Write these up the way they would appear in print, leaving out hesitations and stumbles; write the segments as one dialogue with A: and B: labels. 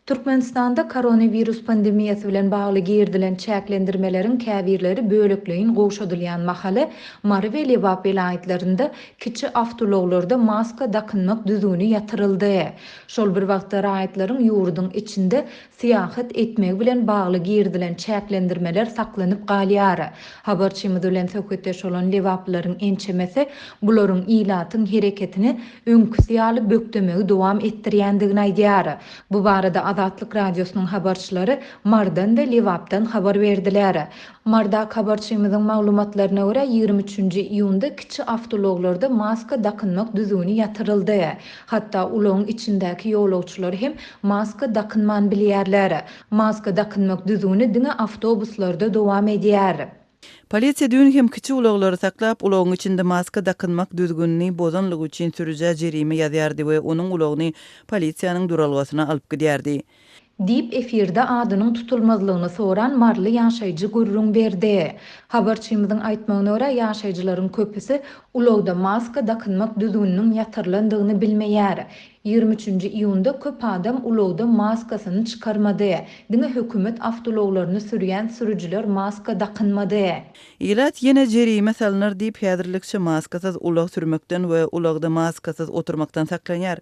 A: Türkmenistanda koronawirus pandemiýasy bilen bagly girizilen çäklendirmeleriň käbirleri bölekleýin gowşadylýan mahaly, Mary we Lebap welaýatlarynda kiçi awtoulaglarda maska dakynmak düzgüni ýatyryldy. Şol bir wagtda, raýatlaryň ýurduň içinde syýahat etmegi bilen bagly girizilen çäklendirmeler saklanyp galýar. Habarçymyz bilen söhbetdeş bolan lebaplylaryň ençemesi bularyň ilatyň hereketini öňküsi ýaly bökdemegi dowam etdirýändigini aýdýar. Bu barada Azatlyk Radiosynyň habarçylary Marydan we Lebapdan habar berdiler. Marydaky habarçymyzyň maglumatlaryna görä, 23 nji iýunda kiçi awtoulaglarda maska dakynmak düzgüni ýatyryldy. Hatda ulagyň içindäki ýolagçylar hem maska dakynman bilýärler. Maska dakynmak düzgüni diňe awtobuslarda dowam edýär.
B: Polisiýa düýn hem kiçi ulaglary saklap, ulagyň içinde maska dakynmak düzgünini bozanlygy üçin sürüjä jerime ýazýardy we onuň ulagyny polisiýanyň duralgasyna alyp gidýärdi.
A: Diýip, efirde adynyň tutulmazlygyny soran maryly ýaşaýjy gürrüň berdi. Habarçymyzyň aýtmagyna görä, ýaşaýjylaryň köpüsi ulagda maska dakynmak düzgüniniň ýatyrylandygyny bilmeýär. 23 nji iýunda köp adam ulagda maskasyny çykarmady. Diňe hökümet awtoulaglaryny sürýän sürüjiler maska dakynmady.
B: Ilat ýene jerime salnar diýip, häzirlikçe maskasyz ulag sürmekden we ulagda maskasyz oturmakdan saklanýar.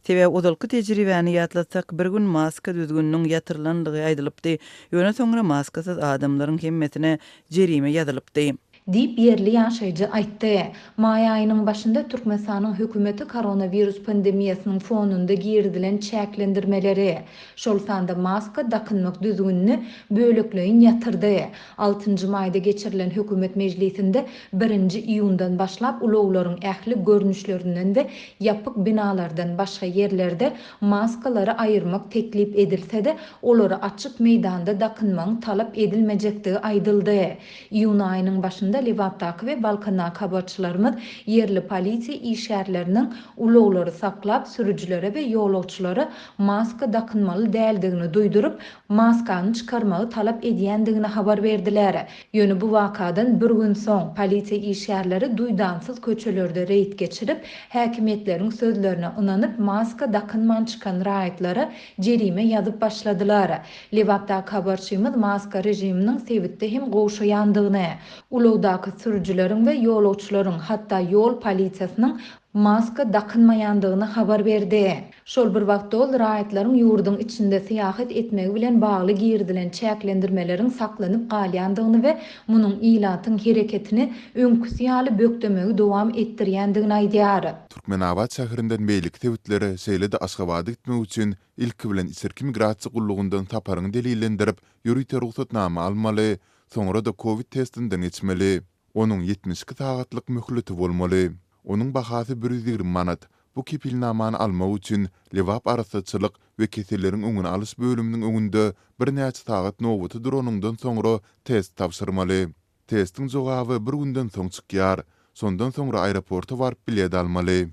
B: Sebäbi ozalky tejribäni ýatlatsak, bir gün maska düzgüniniň ýatyrylandygy aýdylypdy, ýöne soňra maskasyz adamlaryň hemmesine jerime ýazylypdy.
A: Diýip, ýerli ýaşaýjy aýtdy. Maý aýynyň başynda Türkmenistanyň hökümeti koronawirus pandemiýasynyň fonunda girizilen çäklendirmeleri, şol sanda maska dakynmak düzgünini bölekleýin ýatyrdy. Altynjy maýda geçirilen hökümet mejlisinde birinji iýundan başlap ulaglaryň ähli görnüşlerinden we ýapyk binalardan başga ýerlerde maskalary aýyrmak teklip edilse-de, olary açyk meýdanda dakynmagyň talap edilmejekdigi aýdyldy. Iýun aýynyň başynda Lebapdaky we Balkandaky habarçylarymyz ýerli polisiýa işgärleriniň ulaglary saklap, sürüjilere we ýolagçylara maska dakynmaly däldigini duýduryp, maskany çykarmagy talap edýändigini habar berdiler. Ýöne bu wakadan bir gün soň, polisiýa işgärleri duýdansyz köçelerde reýd geçirip, häkimiýetleriň sözlerine ynanyp, maska dakynman çykan raýatlara jerime ýazyp başladylar. Lebapdaky habarçymyz maska režiminiň sebitde hem gowşaýandygyny, ulagdaky sürüjileriň we ýolagçylaryň, hatda ýol polisiýasynyň maska dakynmaýandygyny habar berdi. Şol bir wagtda ol raýatlaryň ýurduň içinde syýahat etmegi bilen bagly girizilen çäklendirmeleriň saklanyp galýandygyny we munuň ilatyň hereketini öňküsi ýaly bökdemegi dowam etdirýändigini aýdýar.
C: Türkmenabat şäherinden beýleki sebitlere, şeýle-de Aşgabada gitmek üçin ilki bilen içerki migrasiýa gullugyndan saparyňy delillendirip, ýörite rugsatnama almaly, soňra-da kowid testinden geçmeli. Onuň 72 sagatlyk möhleti bolmaly. Onuň bahasy 120 manat. Bu kepilnamany almak üçin Lebap arassaçylyk we keselleriň öňüni alyş bölüminiň öňünde birnäçe sagat nobata duranyňdan soňra test tabşyrmaly. Testiň jogaby bir günden soň çykýar. Şondan soňra aeroporta baryp bilet almaly.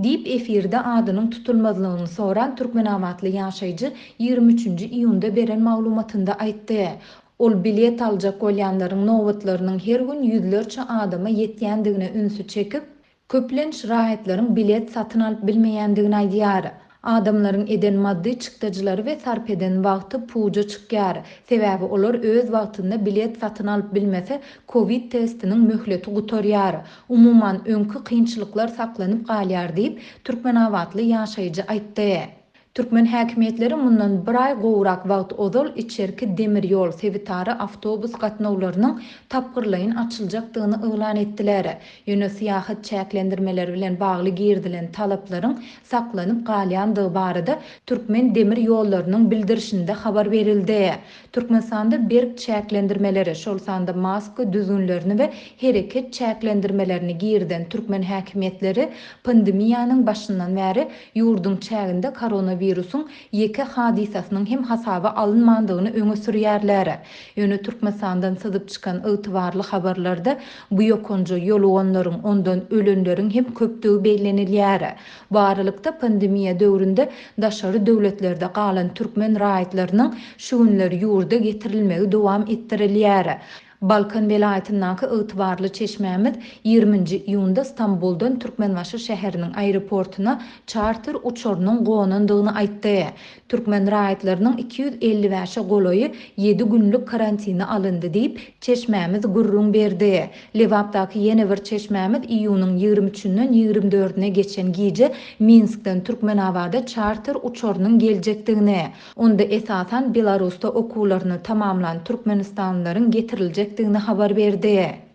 A: Diýip, efirde adynyň tutulmazlygyny soran türkmenabatly ýaşaýjy 23 nji iýunda beren maglumatynda aýtdy. Ol bilet aljak bolýanlaryň nobatlarynyň her gün ýüzlerçe adama ýetýändigine ünsi çekip, köplenç raýatlaryň bilet satyn alyp bilmeýändigini aýdýar. Adamlaryň eden maddy çykdajylary we sarp eden wagty puja çykýar. Sebäbi olar öz wagtynda bilet satyn alyp bilmese, kowid testiniň möhleti gutarýar. Umuman, öňki kynçylyklar saklanyp galýar diýip, türkmenabatly ýaşaýjy aýtdy. Türkmen häkimiýetleri mundan bir aý gowrak wagt ozal içerki demir ýol, sebitara awtobus gatnawlarynyň tapgyrlaýyn açyljakdygyny yglan etdiler. Ýöne syýahat çäklendirmeleri bilen bagly girizilen talaplaryň saklanyp galýandygy barada Türkmen demir ýollarynyň bildirişinde habar berildi. Türkmenistanda berk çäklendirmeleri, şol sanda maska düzgünlerini we hereket çäklendirmelerini girizen türkmen häkimiýetleri pandemiýanyň başyndan bäri ýurduň çäginde koronawirusyň ýeke hadysasynyň hem hasaba alynmandygyny öňe sürýärler. Ýöne Türkmenistandan syzyp çykan ygtybarly habarlarda bu ýokanja ýoluganlaryň, ondan ölenleriň hem köpdügi bellenilýär. Bu aralykda, pandemiýa döwründe daşary döwletlerde galan türkmen raýatlarynyň şu günler ýurda getirilmegi dowam etdirilýär. Balkan welaýatyndaky ygtybarly çeşmämiz ýigriminji iýunda Stambuldan Türkmenbaşy şäheriniň aeroportuna çarter uçarynyň gonandygyny aýtdy. Türkmen raýatlarynyň 255-e golaýy ýedi günlük karantine alyndy diýip, çeşmämiz gürrüň berdi. Lebapdaky ýene bir çeşmämiz iýunyň ýigrimi üçünden ýigrimi dördüne geçen gije Minskden Türkmenabada çarter uçarynyň geljekdigini, onda esasan Belarusda okuwlaryny tamamlan türkmenistanlylaryň getiriljekdigini habar berdi.